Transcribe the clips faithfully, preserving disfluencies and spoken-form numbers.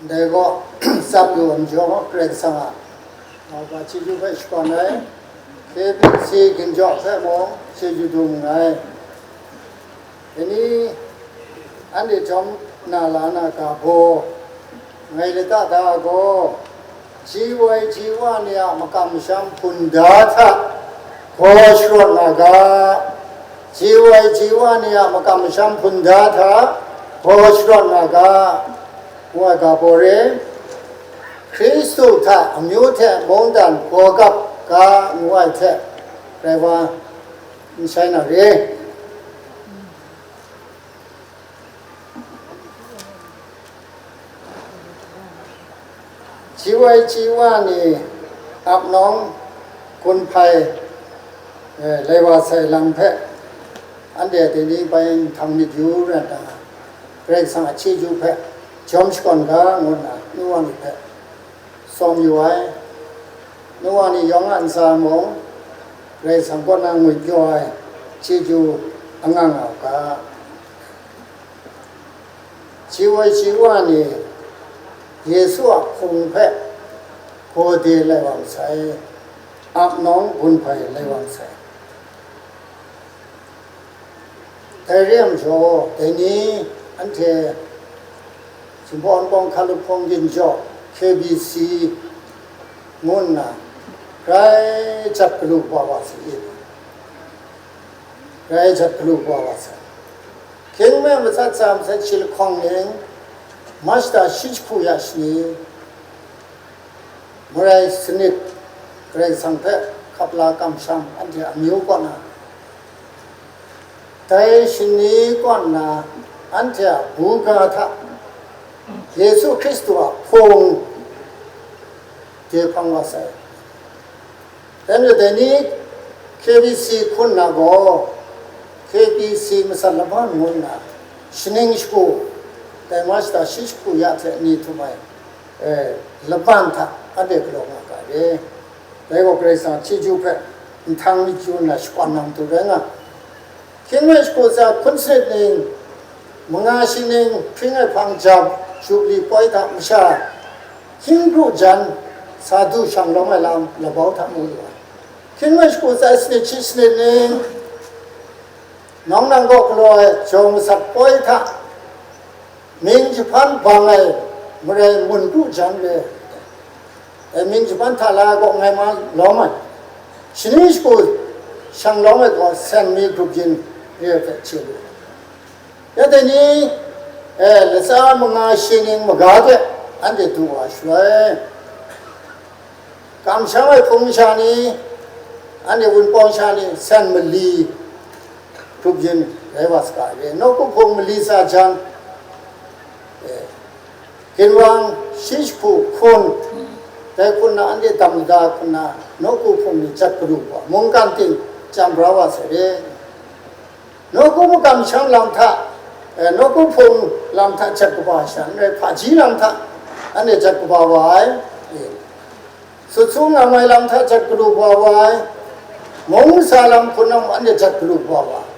Dai gaw, tsap yu ai majaw, Karai Kasang a mauga chyeju hpe shakawn ai, K B C ginjaw hpe mung chyeju dum nngai. Dai ni, anhte jawm na la na ga baw, ngai lata da gaw, G Y G wa ni a makam masham hpunda hta gaw sharawt nga ga, G Y G wa ni a makam masham hpunda hta gaw sharawt nga ga, ngu ai ga baw re, Hkristu hta amyu hte mungdan gaw gap ga ngu ai hte rai wa n shai na re. G Y G wa ni ap nawng gun hpai, eh, lai wa sai lam hpe, anhte dai ni bai nhtang myit yu rai nna, Karai Kasang a chyeju hpe jawm shakawn ga, ngu nna nu wa ni hpe tsawm yu ai. Nu wa ni yawng a ntsa mung, Karai Kasang kaw na ngwipyaw ai chyeju anga nga u ga. G Y G wa ni Yesu a hpung hpe gawde lai wa masai, ap nawng gun hpai lai wa masai. Dai re ai majaw, dai ni anhte Jinghpaw Wunpawng Hkalup Hpawng Ginjaw, K B C, ngu nna grai jat galu wa wa sai, grai jat galu wa wa sai. Hkying me matsat tsa masat shi lahkawng ning, Machta shi jahku ya shani, Marai sanit, Karai Kasang hpe hkap la kamsham anhte amyu kaw na, dai shani kaw nna anhte a buga hta Yesu Hkristu a hpung de hpang wa sai. Dai majaw dai ni K B C hkun na gaw, K B C masat laban ngu nna, shaning shagu, dai Machta shi jahku ya hte ni htum ai, eh, laban hta anhte galaw nga ga re. Dai gaw Karai Kasang chyeju hpe nhtang myit yu nna shakawn na matu rai nga. Hkying me shagu tsa hkun sanit ning, manga shi ning hpring ai hpang jam, Jubli poi hta masha, hkying kru jan, sa du shang lawm ai lam labau hta mu lu ai. Hkying me shagu tsa sanit shi sanit ning, nawng nang kaw galaw ai jawng masat poi hta, mying jahpan bang ai marai mun kru jan re, dai mying jahpan hta la ai kaw ngai ma lawm ai, shani shagu shang lawm ai gaw sen mi grup yin re ai hpe chye lu. Ya dai ni, eh, latsa manga shi ning maga hte anhte du wa shaloi, kamsham ai hpung masha ni, anhte wunpawng sha ni, sen mali grup yin rai wa saga ai re. Nawku hpung mali tsa jan, eh, ginwang shi jahku hkun, dai hkun na anhte dam lada hkun na, nawku hpung ni jat galu wa, mungkan ting chyam bra wa sai re. Nawku makam sham lam hta, eh, nawku hpung lam hta jat kaba sha n rai, hpaji lam hta anhte jat kaba wa ai, eh, sut su ngam ai lam hta jat galu kaba wa ai, mung masa lam hpun na mung anhte jat galu kaba wa ai.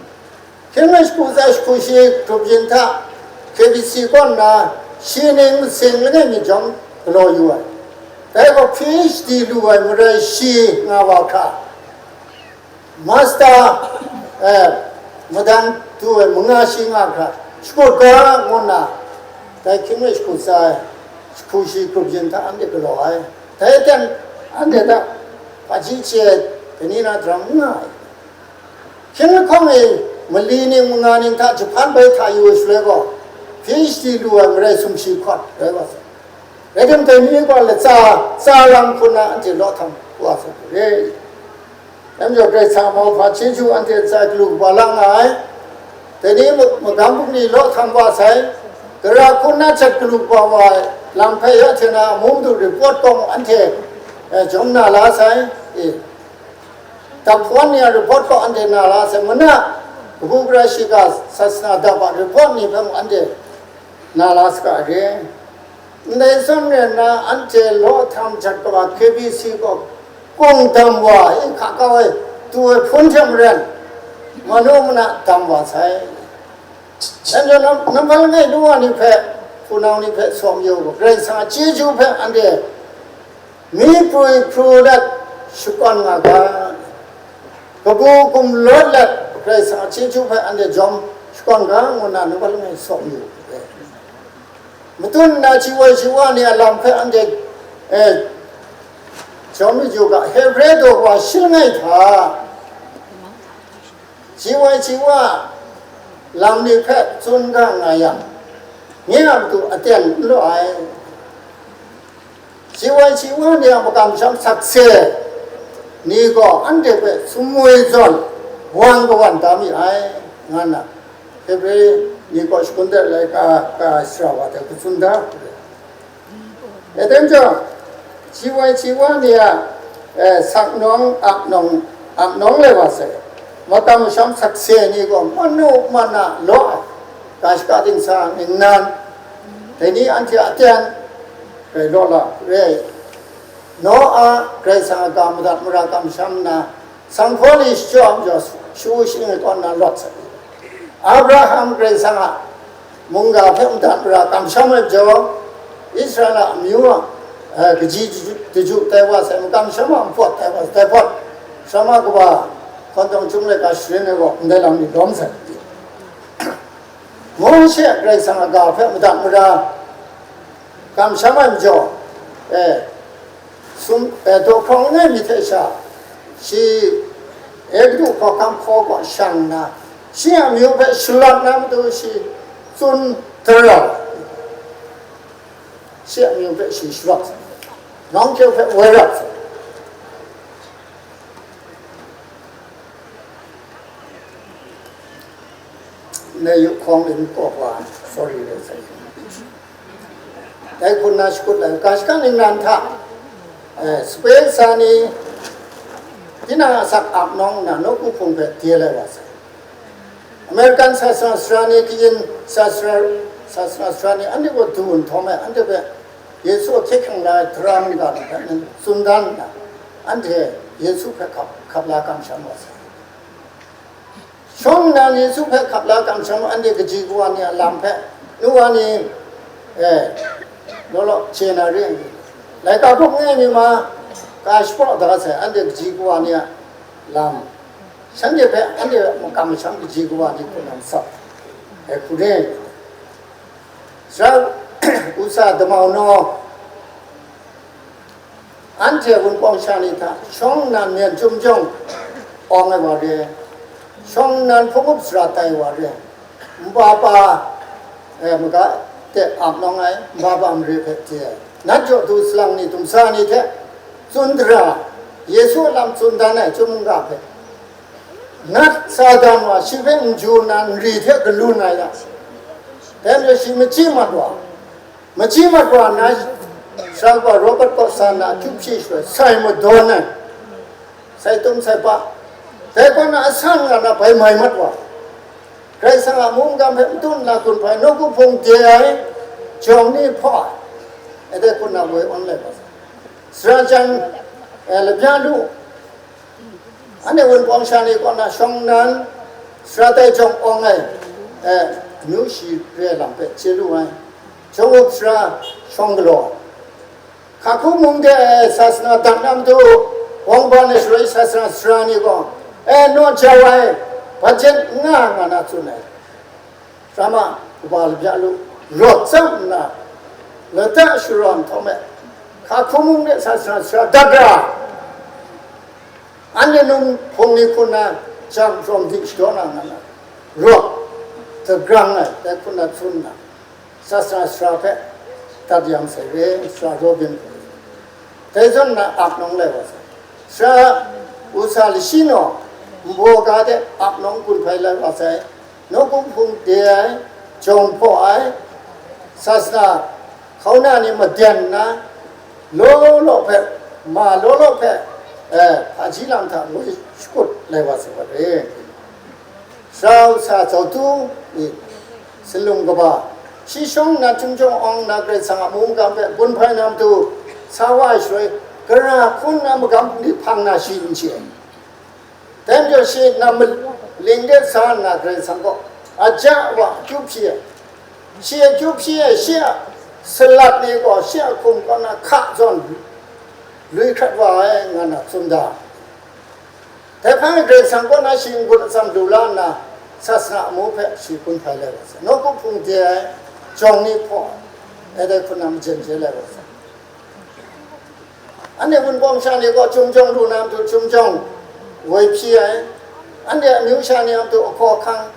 Hkying me shagu tsa jahku shi grup yin hta K B C kaw nna shi ning matsing langai mi jawm galaw yu ai. Dai gaw P H D lu ai marai shi nga wa hkra, Masta, eh, madang du ai manga shi nga hkra, shakut ga ngu nna, dai hkying me shagu tsa ai, jahku shi grup yin hta anhte galaw ai. Dai ten, anhte hta hpaji chye ai, dai ni na daram n nga ai. Hkying lahkawng e mali ning manga ning hta jahpan bai hta yu ai shaloi gaw, P H D lu ai marai sumshi hkawt rai wa sai. Rai tim, dai ni gaw latsa tsa lam hku na anhte law htam wa sai re. Dai majaw Karai Kasang a mauhpa chyeju anhte ntsa galu kaba la nga ai. Dai ni ma-, magam bungli law htam wa sai, gara hku na jat galu kaba wa ai lam hpe ya hte na amu madu report gaw anhte, eh, jawm na la sai, e, dap hkawan ni a report gaw anhte na la sai, mana kabu gara shiga sasana dap a report ni hpe mung anhte na la saga re. Ndai zawn rai nna, anhte law htam jat kaba K B C gaw kung dam wa, i hka kau ai, tu ai hpun hte maren, manu mana dam wa sai. Dai majaw nam-, namhpa langai nu wa ni hpe Hpunau ni hpe sawm yu, Karai Kasang a chyeju hpe anhte mi prwi pru let shakawn nga ga, kabu gumlawt let Karai Kasang a chyeju hpe anhte jawm shakawn ga, ngu nna numpat langai sawm yu. Matun nna, chawoi chawang ni a lam hpe anhte, eh, jawm yu ga, Hebre daw wa shi langai hta, chawoi chawang lam ni hpe tsun ga nga yang, nye a matu aten n lu ai. Chawoi chawang ni a makam masham sakse ni gaw anhte hpe sumwi zawn wan kawan da mi ai, nga nna Hebre ni kaw shakun de laika ka ai sara wa hte hku tsun da. Dai hte maren, chawoi chawang ni a, eh, saknawng, aknawng, aknawng lai wa sai, makam masham sakse ni gaw manu mana law ai, ga shaka dingsa ningnan, dai ni anhte a aten rai law la, rai. Noa Karai Kasang a ga madat mara kamsham nna, sanghpaw ni shachyaw ai majaw, shu shing ai kaw nna Lot sai. Abraham Karai Kasang a mungga hpe madat mara kamsham ai majaw, Israela amyu a, eh, kaji daju, daju tai wa sai, makamsham a npawt tai wa sai, tai hpawt, Sodom kaba hkawntawng chyum laika sharin ai gaw ndai lam ni lawm sai. Mawshe Karai Kasang a ga hpe madat mara kamsham ai majaw, eh, sum, eh, daw hkawng langai mi hte sha, shi Egutu hkawhkam hkaw kaw shang nna, shi a amyu hpe shalawt na matu shi tsun dara, shi a amyu hpe shi shalawt sai, nawng hkyu hpe woi rap sai. Ndai yu hkawng lim kaw wa, sorry le sai. Dai hku nna shakut ai, ga shaka ningnan hta, eh, sape sa ni, tinang asak ap nawng nna nawku hpung hpe de lai wa sai. American sasana sara ni, kayin sasana, sasana sara ni, anhte gaw du nhtawm ai, anhte hpe Yesu a hkye hkrang la ai tara mungga ni hpe nan tsun dan nna, anhte Yesu hpe hkap, hkap la kamsham wa sai. Shawng nnan Yesu hpe hkap la kamsham anhte kaji kawa ni a lam hpe, nu wa ni, eh, law law chye na re ai ni, laika hpawng langai mi ma, ka shapraw da sai anhte kaji kawa ni a lam, shanhte hpe anhte makam masham kaji kawa ni hku nang tsap ai hku re. Sara Usa damau naw, anhte wunpawng sha ni hta shawng nnan myen chyum jawng awng ai wa re, shawng nnan hpung up sara tai wa re, nba pa, eh, maga de ap nawng ai, nba pa mare hpe chye ai, nat jaw du salang ni, dumsa ni hte tsun dara, Yesu a lam tsun dan ai chyum n-ga hpe, nat Satan wa shi hpe n ju nna nri hte galun ai yang, dai majaw shi machyi mat wa, machyi mat wa nna, sara kaw Robert kaw sa nna akyu hpyi shaloi, sai madawn ai, sai tum sai pa, dai kaw na asan nga na bai mai mat wa, Karai Kasang a mungga hpe matu nna gun hpai, nawku hpung de ai, jawng ni hpaw ai, e dai hku nna woi awn lai wa sai. Sara jan, eh, labya lu, anhte wunpawng sha ni kaw na shawng nnan, sara tai jawng awng ai, eh, amyu shi re ai lam hpe chye lu ai, jawng up sara shawng galaw, hka hku mung de ai sasana dat na matu, wang ban ai shaloi sasana sara ni gaw, eh, naw jau ai, bajeng n nga nga na tsun ai. Sara ma, kaba labya lu, rawt tsam nna, lata shara nhtawm e, hka hku mung de sasana sara dat ra, anhte num hpung ni hku nna, jang jawm di shadaw na nga na, rawt dagrang ai, dai hku nna tsun nna, sasana sara hpe dat yang sai re, sara Robin hpe. Dai zawn na ap nawng lai wa sai. Sara Usa lashi naw, nbaw ga de ap nawng gun hpai lai wa sai. Nawku hpung de ai, jawng hpaw ai, sasana hkauna ni maden nna, law law hpe, ma law law hpe, eh, hpaji lam hta woi shakut lai wa sai wa re. Sara Usa Zautu ni, sinlung kaba, shi shawng nnan htung jawng awng nna Karai Kasang a mungga hpe gun hpai na matu sa wa ai shaloi, gara hkun na magam ni hpang na shi n chye ai. Dai majaw shi nna maling de sa nna Karai Kasang kaw aja wa akyu hpyi ai. Shi a akyu hpyi ai, shi a salat ni gaw shi a hkum kaw na hka zawn lui hkrat wa ai, nga na tsun da. Dai hpang e Karai Kasang kaw na shi n-gun atsam lu la nna, sasana amu hpe shi hkun hpai lai wa sai. Nawku hpung de ai jawng ni hpaw, e dai hkun na majen je lai wa sai. Anhte Wunpawng sha ni gaw chyum jawng lu na matu chyum jawng woi hpyi ai, anhte amyu sha ni a matu ahkaw ahkang,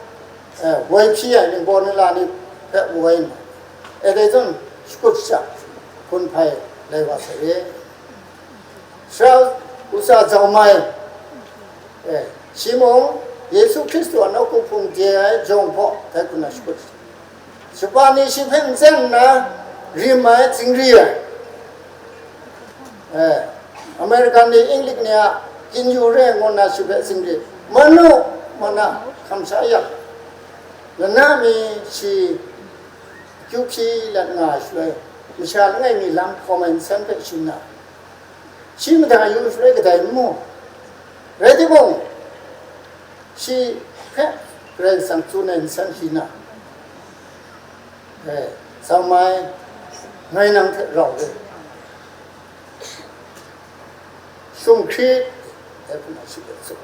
eh, woi hpyi ai ningbaw ningla ni hpe woi nna, e dai zawn shakut shaja hkun hpai lai wa sai e. Sara usa Zaumai, eh, shi mung Yesu Hkristu a nawku hpung de ai jawng hpaw dai hkun na shakut shaja. Shapa ni shi hpe n tsen nna rim ai, zingri ai. Eh, American ni, English ni a kinyu re ngu nna shi hpe zingri. Manu, mana, hkam sha yang, lana mi shi akyu hpyi let nga ai shaloi, masha langai mi lam common sense hpe shin na, shi mada yu shaloi kadai n mu. Rai timung, shi hpe Karai Kasang tsun ai nsen shi na, eh, Zaumai, ngai nang hte rau re, shung hkrit, e hpung na shi hpe tsun.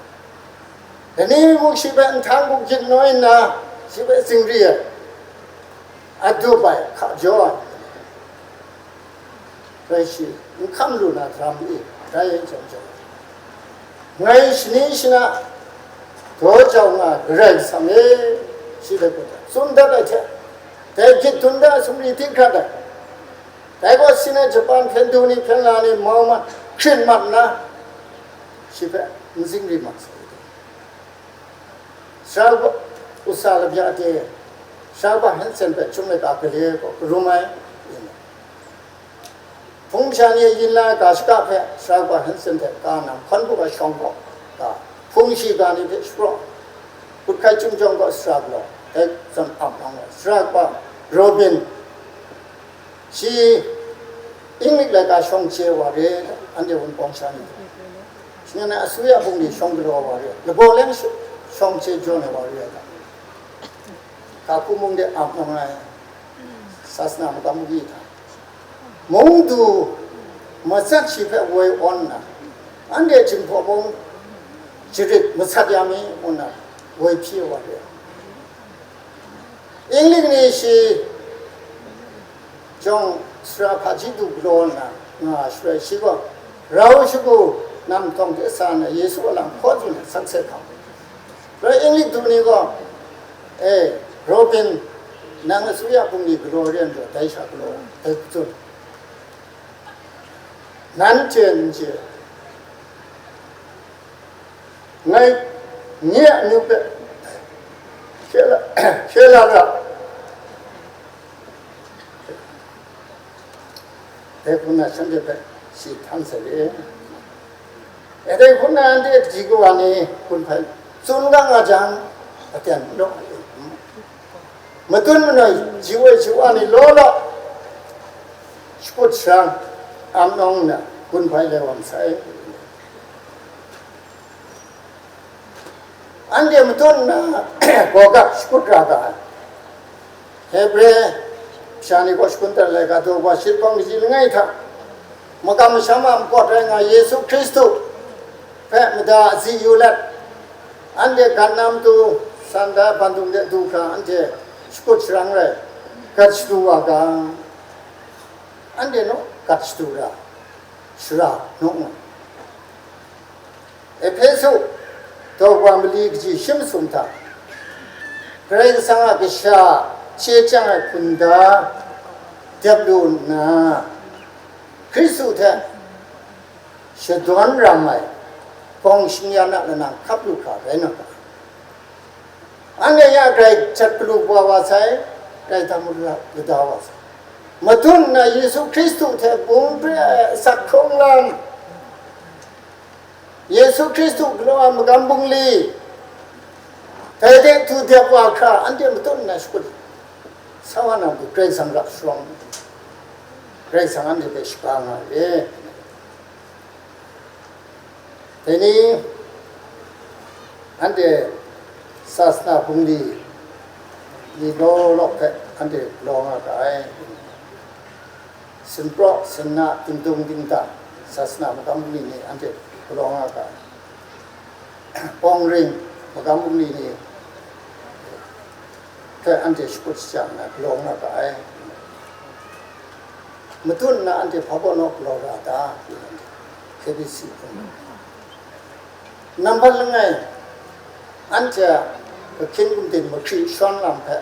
Dai ni mung shi hpe nhtang guk gyit noi nna, shi hpe zingri ai, adup ai, hka jaw ai. Rai shi, n hkam lu na daram e, rai ai jang jang, ngai shani shana daw jau nga Karai Kasang e, shi dai gaw tsun dat ai hte, dai gyit dun da sumri hti hkrat ai. Dai gaw sin ai Japan hpyen du ni, hpyen la ni, mau mat, hkrin mat nna, shi hpe n zingri mat sai. Sara usa labya de, sara Hansen hpe chyum laika gale gaw karum ai, yin ai. Hpung masha ni a yin la ai ga shaka hpe sara Hansen hte ka nna, hkawn buk ai shawng gaw ga, hpung shiga ni hte shapraw, hkut hkai chyum jawng gaw sara galaw, dai zawn ap nang ai. Sara Robin, shi Inglik laika shawng chye wa re, anhte Wunpawng sha ni. Shing nna asuya bungli shawng galaw wa re, lagaw leng shawng chye jaw na wa re ai hta, Hkaku mung de ap nang ai, sasana magam magyi hta, mung du matsat shi hpe woi awn nna, anhte Jinghpaw mung jarit masat ya mi, ngu nna woi hpyi wa re. Inglik ni shi jawng sara hpaji du galaw nna nga shaloi, shi gaw rau shagu nam htawng hte sa nna Yesu a lam hkaw tsun ai sakse hkam. Roi Inglik du ni gaw, "E, Robin, nang asuya bungli galaw re ai majaw, dai sha galaw," dai tsun. Nanhte n chye, ngai nye a amyu hpe hkye la, hkye la ga, dai hpung na shanhte hpe shi htan sai re. E dai hpung na anhte ji kawa ni hkun hpai tsun ga nga jang, aten n rawng ai. Matun manoi, ji woi ji wa ni law law, shakut sharang, am nawng nna, hkun hpai lai wa masai. Anhte matun nna, gawgap shakut ra ga ai. Hebre masha ni gaw shakut dat ai laika, daw wa shit hpawng kaji langai hta, makam masham a makawt rai nga Yesu Hkristu hpe mada azi yu let, anhte gat na matu san da bandum de du hkra, anhte shakut sharang rai, gat shadu wa ga, anhte naw gat shadu ra, shara naw nga. Ehpesu daw wa mali kaji shi masum hta, Karai Kasang a kasha chye chyang ai hkunda dep lu nna, Hkristu hte shadawn ram ai gawng shing-yan a lanang hkap lu hkra rai na ga. Anhte ya grai jat galu wa wa sai, grai damu lada wa sai. Matun nna Yesu Hkristu hte bung pre ai asak hkrung lam, Yesu Hkristu galaw ai magam bungli, dai de du dep wa hkra, anhte matun nna shakut sa wa na matu, Karai Kasang ra sharawng, Karai Kasang anhte hpe shaga nga ai. Dai ni, anhte sasana bungli ni law law hpe anhte galaw nga ga ai. Sinpraw, sinna, dingdung, dingda, sasana magam bungli ni anhte galaw nga ga ai. Pawng ring magam bungli ni hpe anhte shakut shaja nna galaw nga ga ai. Matut nna anhte hpa baw naw galaw ra ta? K B C hpung. Nambat langai, anhte a kahkyin gumdin mahkri shawn lam hpe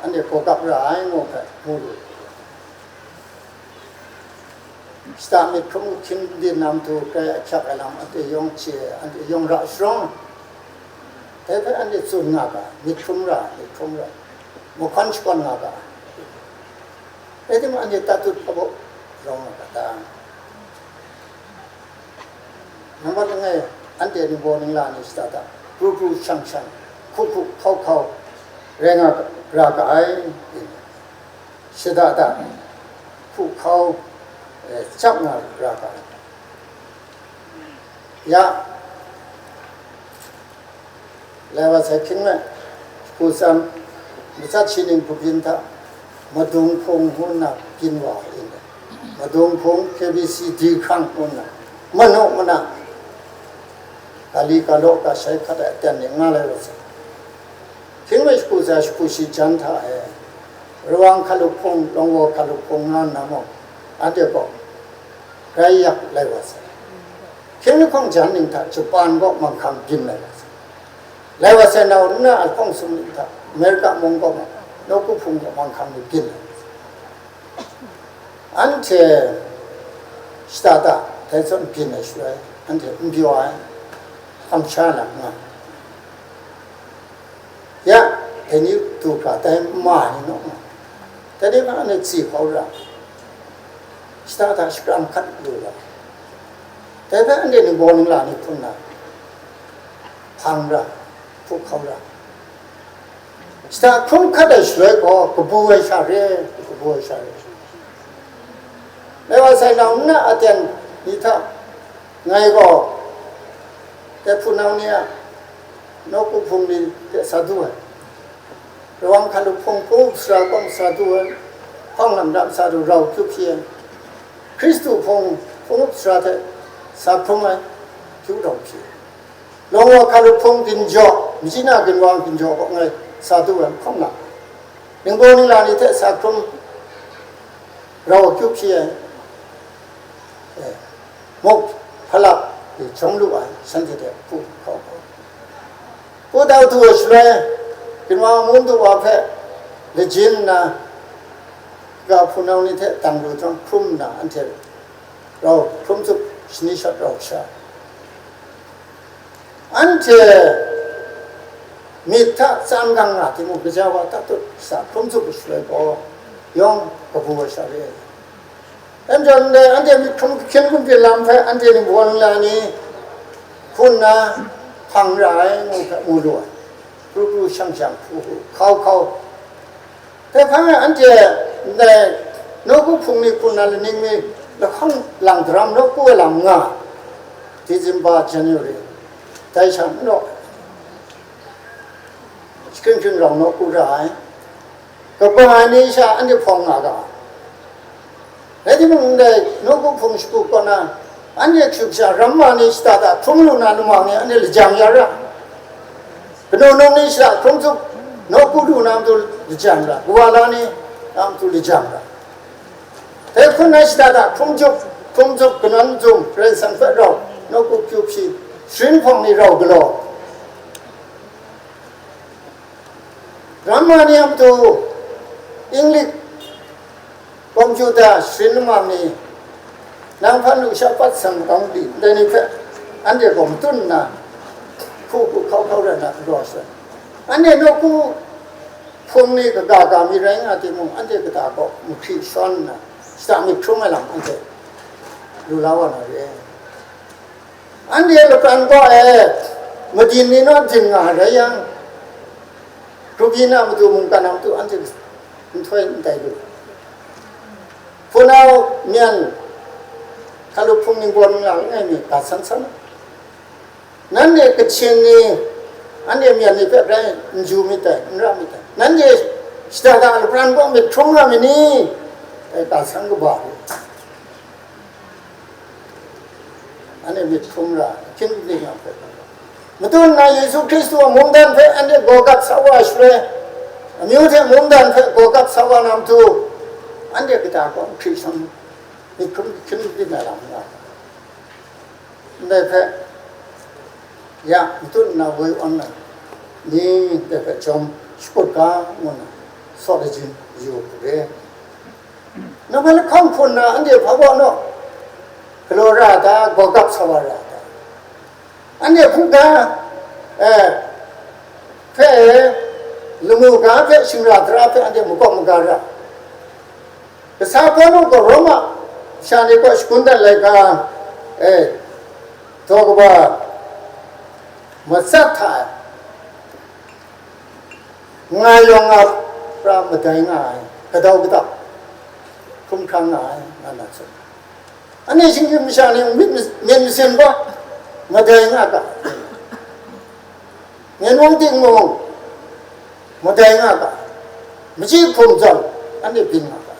anhte gawgap ra ai ngu hpe mu lu. Shata myit hkrum kahkyin gumdin na matu grai ahkyak ai lam anhte yawng chye, anhte yawng ra sharawng, dai hpe anhte tsun nga ga, myit hkrum ra, myit hkrum ra, mahkawn shakawn nga ga. Rai timung, anhte tatut hpa baw rawng nga ga ta? Nambat langai, anhte ningbaw ningla ni shada da, pru pru shang shang, hku hku hkau hkau rai nga ra ga ai. Shada da, hku hkau, eh, chyap nga ra ga ai. Ya, lai wa sai hkying me, hku tsam, matsat shi ning hku byin hta, Madung Hpung ngu nna byin wa ai. Madung Hpung K B C D hkrang ngu nna, manu mana, kali kalaw kashai hkat ai aten ni nga lai wa sai. Hkying me shagu za shagu shi jan hta e, Rawang Hkalup Hpung, Lawngwa Hkalup Hpung nga nna mung, anhte gaw grai yak lai wa sai. Hkying lahkawng jan ning hta Japan gaw manghkang byin lai wa sai. Lai wa sai, nau nna a lahkawng sum ning hta Amerika mung gaw ma, nawku hpung gaw manghkang ni byin ai. Anhte shada da, dai zawn byin ai shaloi, anhte n pyaw ai, kamsham lam nga. Ya, dai ni du hkra, dai n ma ai ni naw nga. Dai ni hpe anhte tsi hkau ra, shada da shakram hkat lu ra, dai hpe anhte ningbaw ningla ni hpun na, hpang ra, hpuk hkau ra. Shada hkrum hkat ai shaloi gaw, kabu ai sha re, kabu ai sha re. Dai wa sai, nau nna aten ni hta ngai gaw, dai hpunau ni a nawku hpung ni hte sa du ai. Rawang Hkalup Hpung, Hpung Up Sara kaw sa du ai. Hpawng lam lam sa du, rau kyu hpyi ai. Hkristu Hpung, Hpung Up Sara hte sa hkrum ai, kyu rau hpyi ai. Lawngwa Hkalup Hpung ginjaw, Myitkyina Ginwang ginjaw kaw ngai sa du ai, hkawng na, ningbaw ningla ni hte sa hkrum, rau akyu hpyi ai, e, muk hpalak e jawm lu ai, shanhte hte hpu hkau hkau, hpu dau du ai shaloi, Ginwang Amun du wa hpe lajin nna, ga hpunau ni hte dang lu jawng hkrum nna, anhte rau hkrum tsup, shani shat rau sha. Anhte myit hta tsan gang nga timung, gaja wa tatut sa hkrum tsup ai shaloi gaw, yawng kabu ai sha re ai. Dai majaw, ndai anhte myit hkrum hkyen hkrum byin lam hpe anhte ningbaw ningla ni hpun na hpang ra ai ngu hpe mu lu ai. Pru pru shang shang, hpu hpu hkau hkau, dai hpang e anhte ndai nawku hpung ni hku na laning mi lahkawng lang daram nawku ai lam nga, December, January, dai sha n raw, shakring hkring rau nawku ra ai, kaba ai ni sha anhte hpawng nga ga ai. Rai timung, ndai nawku hpung shagu kaw na, anhte hkyu sha ramma ni shada da hkrum lu na lamang ni anhte lajang ya ra, kanu num ni shada hkrum tsup, nawku lu na matu lajang ra, kawa la ni na matu lajang ra. Dai hkun na shada da hkrum tsup, hkrum tsup, kanawn mazum, Karai Kasang hpe rau, nawku kyu hpyi, sharin hpawng ni rau galaw. Ramma ni a matu, English, computer, sharin lamang ni, nang hpan lu sha pat sang kang di, ndai ni hpe anhte gaw matun nna, hku hku hkau hkau rai na galaw sai. Anhte nawku hpung ni kaga ga mi rai nga timung, anhte kata gaw mahkri shawn nna, shada myit hkrum ai lam anhte lu la wa na re. Anhte lapran kaw e madin ni naw din nga rai yang, Hkrubi na matu mungkan a matu anhte nhtoi n tai lu. Hpunau myan hkalup hpung ningbaw ningla langai mi ga san san. Nanhte Kachin ni, anhte myan ni hpe rai n ju myit dai, n ra myit dai. Nanhte Shada da lapran gaw myit hkrum nga myit ni? Dai ka san kaba ni, anhte myit hkrum ra, ahkying aten nga hpe. Madu nna Yesu Hkristu a mungdan hpe anhte gaw gat sa wa ai shaloi, amyu hte mungdan hpe gaw gat sa wa na matu, anhte kata gaw Hkristu myit hkrum ahkying aten nga ra nga. Ndai hpe, ya, madu nna woi wan ai ni, ndai hpe chyawm shakut ga, ngu nna, saw lajin yu u re. Nang hpe lahkawng hkun nna, anhte hpa baw naw galaw ra a ta? Gaw gap sa wa ra a ta? Anhte hkungga, eh, hpe, lamu ga hpe, shingra tara hpe, anhte makawp maga ra. Kasa Pawlu gaw Roma masha ni kaw shagun dat laika, eh, daw kaba matsat hta e, nga yawng nga pra madai nga ai, gadau gadap hkrum hkrang nga ai, nga na tsun. Anhte shinggyim masha ni myit mas-, myit masin gaw madai nga ga, nyen wang ting mung madai nga ga, machyi hkum zawn anhte byin nga ga.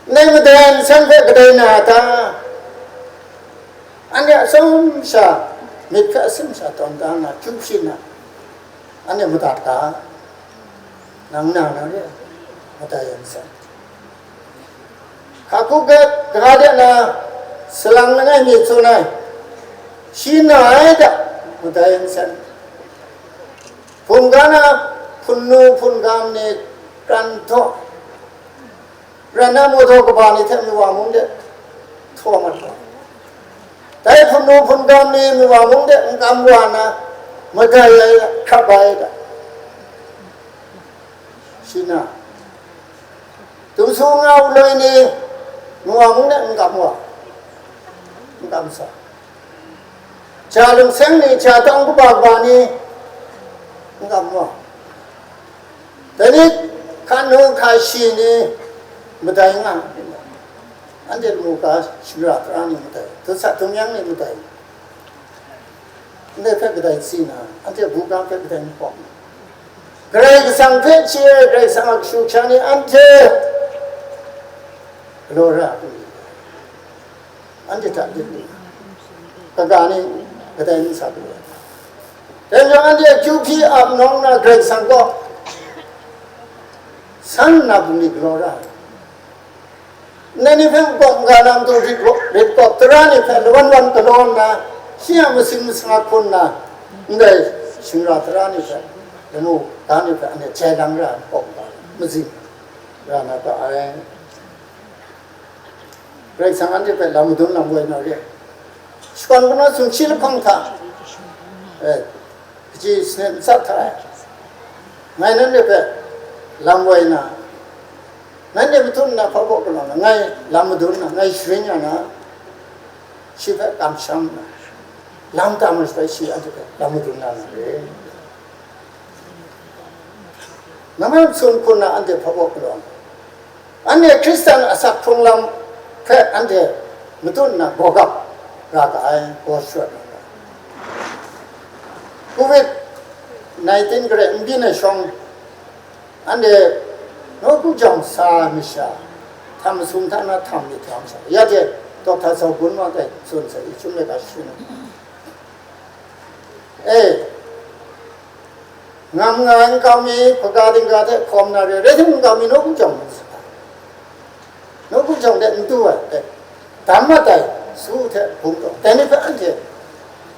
Ndai madai ai masang hpe kadai na a ta? Anhte atsawm sha, myit hpe atsawm sha tawn da nna, hkyu hpyi nna, anhte madat ga, nang na na re ai, madai ai masang. Hka hku ga, ga de na, salang langai mi tsun ai, shi na ai da, madai ai masang. Hpung ga na, hpun nu hpun gam ni kran htaw, ran na, mawtaw kaba ni hte myu wa mung de htaw mat wa. Dai hpun nu hpun gam ni myu wa mung de n kam wa na, madai ai hkrap ai ga, shi na. Dum su nga u loi ni myu wa mung de n kam wa, n kam sa. Hta lung seng ni, hta tawng kaba kaba ni n kam wa. Dai ni hka nu hka shi ni madai nga, anhte lamu ga shingra tara ni madai, dut sat dum yang ni madai, ndai hpe kadai si na, anhte buga hpe kadai n hkawm. Karai Kasang hpe chye ai Karai Kasang a kashu kasha ni anhte galaw ra ai. Anhte hta lit lu, kaga ni kadai n sa lu ai. Dai majaw anhte akyu hpyi ap nawng na Karai Kasang kaw san nna bungli galaw ra ai. Ndai ni hpe makawp maga na matu rit gaw, rit kawp tara ni hpe lawan wan galaw nna, shi a masing masang a hkun nna, ndai shingra tara ni hpe, lamu ga ni hpe anhte jai lang ra ai makawp maga, mazing ra na ga ai. Karai Kasang anhte hpe lam madun lam woi na re ai. Shakawn kanaw sumshi lahkawng hta, eh, kaji sanit matsat hta e, ngai nanhte hpe lam woi na, nanhte matut nna hpa baw galaw na, ngai lam madun na, ngai sharin ya na, shi hpe kamsham nna, lam tam ai shaloi shi anhte hpe lam madun na na re. Namai masum hku nna anhte hpa baw galaw na, anhte Hkristan asak hkrung lam hpe anhte matut nna gaw gap ra ga ai, gaw shawt na ga ai. Covid nineteen garai n byin ai shawng, anhte nawku jawng sa ai masha, htam masum hta na htam myit hta masha, ya hte Dokta Zau Gun Wa tai tsun sai, i chyum laika shachyun ai. E, ngam nga ai nkau mi hpaga dingga hte hkawm na re, rai timung, nkau mi nawku jawng, nawku jawng de n du ai, e, dam mat ai, su hte bung taw, dai ni hpe anhte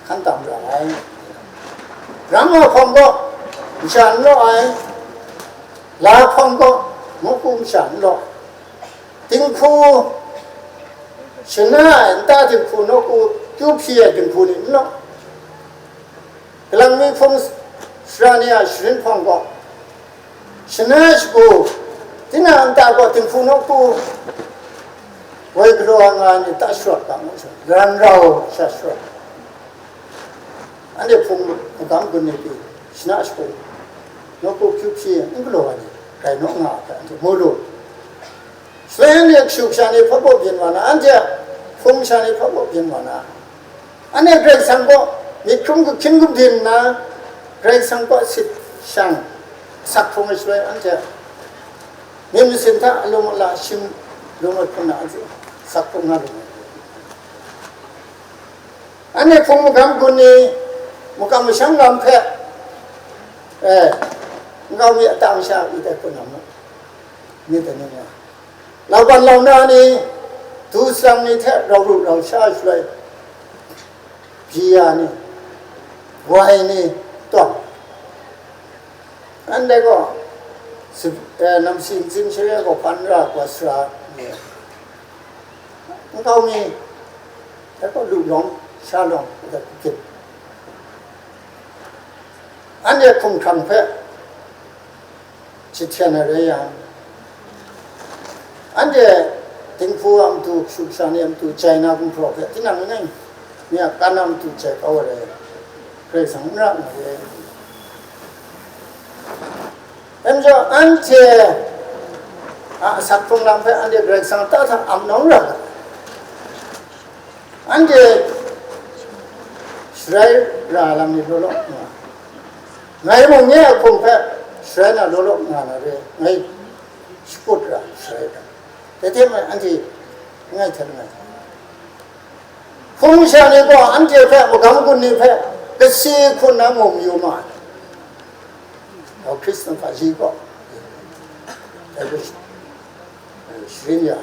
hkan tam ra ai. Rang wa hkawm gaw, masha n law ai, la hkawm gaw, nawku masha n law ai. Dinghku shana ai nta dinghku, nawku kyu hpyi ai dinghku ni n law. Galang mi hpung sara ni a sharin hpawng gaw, shana shagu, tinang nta gaw dinghku nawku woi galaw nga ai ni ta sharawt ga ngu, ran rau sha sharawt. Anhte hpung magam gun ni pyi, shana shagu, nawku kyu hpyi n galaw ai ni rai naw nga ai hpe anhte mu lu. Shaloi anhte kashu kasha ni hpa baw byin wa na, anhte a hpung masha ni hpa baw byin wa na, anhte Karai Kasang kaw myit hkrum kahkyin kabyin nna, Karai Kasang kaw sit shang, Sak hkrung ai shaloi anhte myit masin hta alung ala shim lung ai hpung na anhte sak hkrung nga lu ai. Anhte hpung magam gun ni, makam masham lam hpe, eh, nkau mi a tang sha i tai hpun na mu, myit dai ni nga. Lauban launa ni, du salang ni hte rau ru rau sha shaloi, byi ya ni, wai ni, tawng. Anhte gaw, si-, eh, namsi ntsin share gaw hpan ra kau sara ni, nkau mi, dai gaw lu lawm, sha lawm, dai hpyi. Anhte hkumhkrang hpe jahten ai rai yang, anhte dinghku a matu, kashu kasha ni a matu, jai na gumhpraw hpe tinang langai mi a kan a matu jai kau ai rai, Karai Kasang n ra nngai. Dai majaw, anhte a asak hkrung lam hpe anhte Karai Kasang ta hta ap nawng ra ga, anhte sharai ra lam ni law law nga, ngai mung nye a hkum hpe sharai na law law nga na re, ngai shakut ra sharai ra, dai hte mung anhte langai hte langai. Hpung masha ni gaw anhte hpe, magam gun ni hpe, kasi hku nna mu mayu ma ai. Dau Hkristan hpaji gaw, dai gaw sharin ya.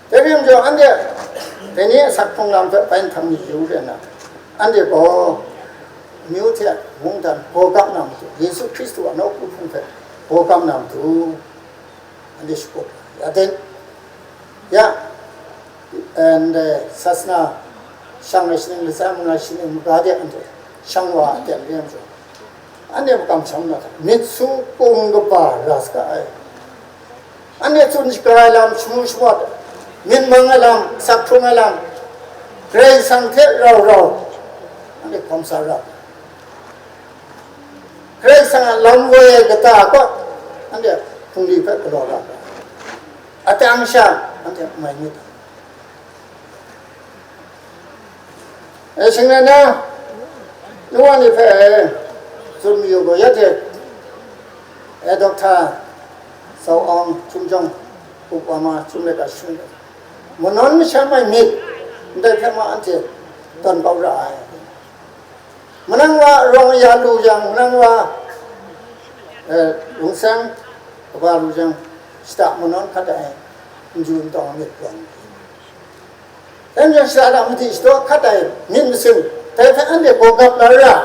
Dai ring majaw, anhte dai ni a asak hkrung lam hpe bai nhtang mayu re nna, anhte gaw amyu hte mungdan gaw gap na matu, Yesu Hkristu a nawku hpung hpe gaw gap na matu, anhte shakut ya den. Ya, and, eh, sasana shang ai shaning latsa manga shaning maga de anhte shang wa a ten re ai majaw, anhte makam sham na hta myit su kung kaba ra saga ai. Anhte tsun shaga ai lam, shamu shamawt, myit mang ai lam, sak hkrung ai lam, Karai Kasang hte rau rau, anhte hkawm sa ra. Karai Kasang a lam woi ai kata kaw, anhte hpung li hpe galaw ra ga, atang sha anhte mai myit. E, shingran na, nu wa ni hpe tsun mayu gaw, ya hte, e, Dokta Sau Awng, Chyum Jawng, Upama, Chyum Laika Shung, manawn masham ai myit, ndai hpe ma anhte tawn kau ra ai. Manang wa arawng aya lu yang, manang wa, eh, lungseng kaba lu yang, shada manawn hkat ai, n ju n tawng myit pawng. Dai majaw shada hta madi shadaw hkat ai myit masin, dai hpe anhte gaw gap la ra.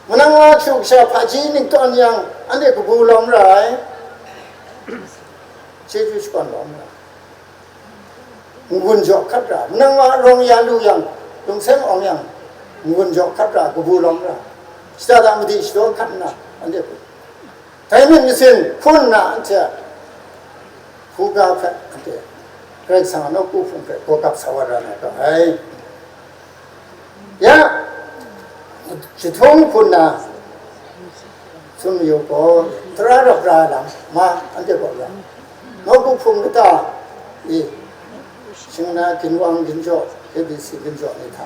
Manang wa kashu kasha hpaji ning tawn yang, anhte kabu lawm ra ai, chyeju shakawn lawm ra ai. N-gun jaw hkat ra, manang wa arawng ya lu yang, lungseng awng yang, n-gun jaw hkat ra, kabu lawm ra, shada hta madi shadaw hkat nna, anhte hpung, dai myit masin hpun nna anhte a hkungga hpe anhte Karai Kasang a nawku hpung hpe gaw gap sa wa ra na ga ai. Ya, jahtum hku nna tsun mayu gaw, tara rap ra ai lam ma anhte gaw ya, nawku hpung kata i, shingna ginwang ginjaw, K B C ginjaw ni hta,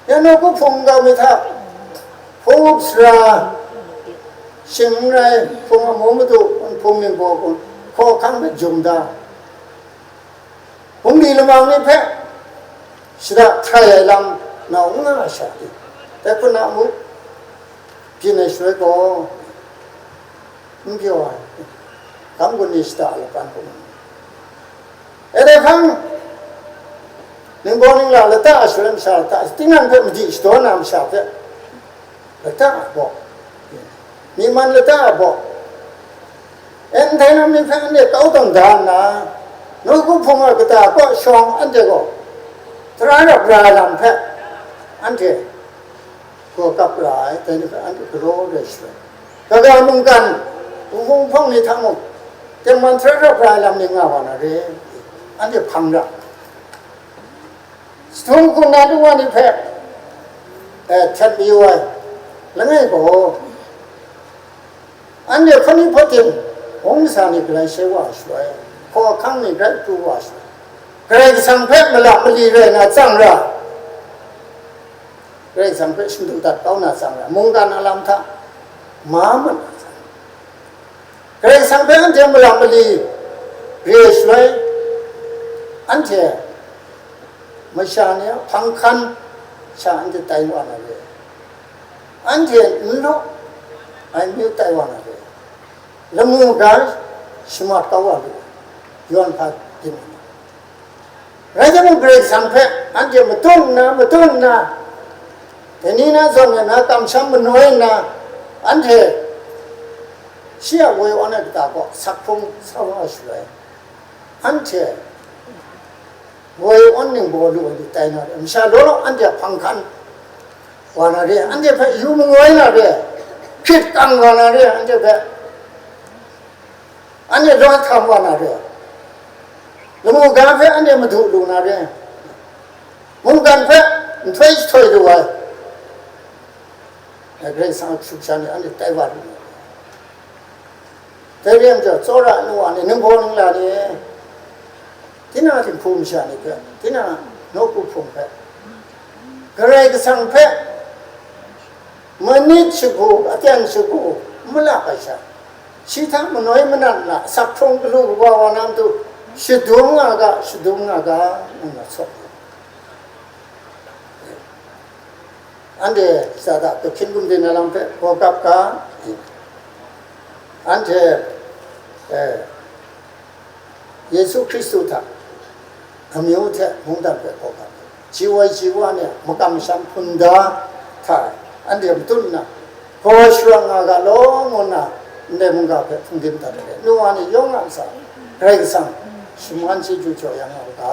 ya nawku hpung kau mi hta, hpung up sara, shing n rai, hpung amu madu, hpung ningbaw kun, hkaw hkang hpe jum da, bungli lamang ni hpe shada htai ai lam nau n nga ai sha pyi, dai hpun na mu byin ai shaloi gaw, n pyaw ai, gam gun ni shada a laban hku mu. E dai hpang, ningbaw ningla lata a shaloi masha lata, tinang hpe madi shadaw na masha hpe, lata a baw, myi man lata a baw, ndai lam ni hpe anhte kau tawn da nna, nawku hpung a kata kaw shawng anhte gaw tara rap ra ai lam hpe anhte gaw kap ra ai, dai ni hpe anhte galaw rai shaloi, kaga mungkan, wuhpung hpawng ni hta mung, tengman tara rap ra ai lam ni nga wa na re, anhte hpang ra. Jahtum hku nna nu wa ni hpe, eh, htet mayu ai langai gaw, anhte hpani hpatin hpung kasa ni galai shai wa ai shaloi, hkaw ahkang ni grai pru wa ai shaloi, Karai Kasang hpe malak mali rai na tsang ra, Karai Kasang hpe shadu dat kau na tsang rai, mungkan a lam hta ma mat na tsang, Karai Kasang hpe anhte malam mali re ai shaloi, anhte masha ni a hpang hkan sha anhte tai wa na re, anhte n lu ai amyu tai wa na re, lamu ga shamat kau wa lu ai, yawn hpa dim ai. Rai timung, Karai Kasang hpe anhte matun nna, matun nna, dai ni na zawn ya na kamsham manoi nna, anhte shi a woi awn ai kata kaw sak hkrung sa wa shaloi, anhte woi awn ningbaw lu ai ni tai na re, masha law law anhte a hpang hkan wa na re, anhte hpe yu mangoi na re, hkrit kang wa na re, anhte hpe anhte lawt hkam wa na re, lamu ga hpe anhte madu lu na re, mungkan hpe nhtoi jahtoi lu ai, Karai Kasang a kashu kasha ni anhte tai wa lu na re. Dai re ai majaw, tsawra ai nu wa ni, ninghpaw ningla ni, tinang a dinghku masha ni hpe, tinang a nawku hpung hpe, Karai Kasang hpe manit shagu, aten shagu, n malak ai sha, shi hta manoi manat na asak hkrung galu kaba wa na matu, shadum nga ga, shadum nga ga, ngu na tsaw. Anhte shada hta hpyen gumdin ai lam hpe gaw gap ga, anhte, eh, Yesu Hkristu hta amyu hte mungdan hpe gaw gap, ji woi ji wa ni a makam masham hpunda hta anhte matut nna, gaw shara nga ga law, ngu nna, ndai mungga hpe hpungdim dat ai, nu wa ni yawng a ntsa Karai Kasang shaman chyeju jaw ya nga u ga.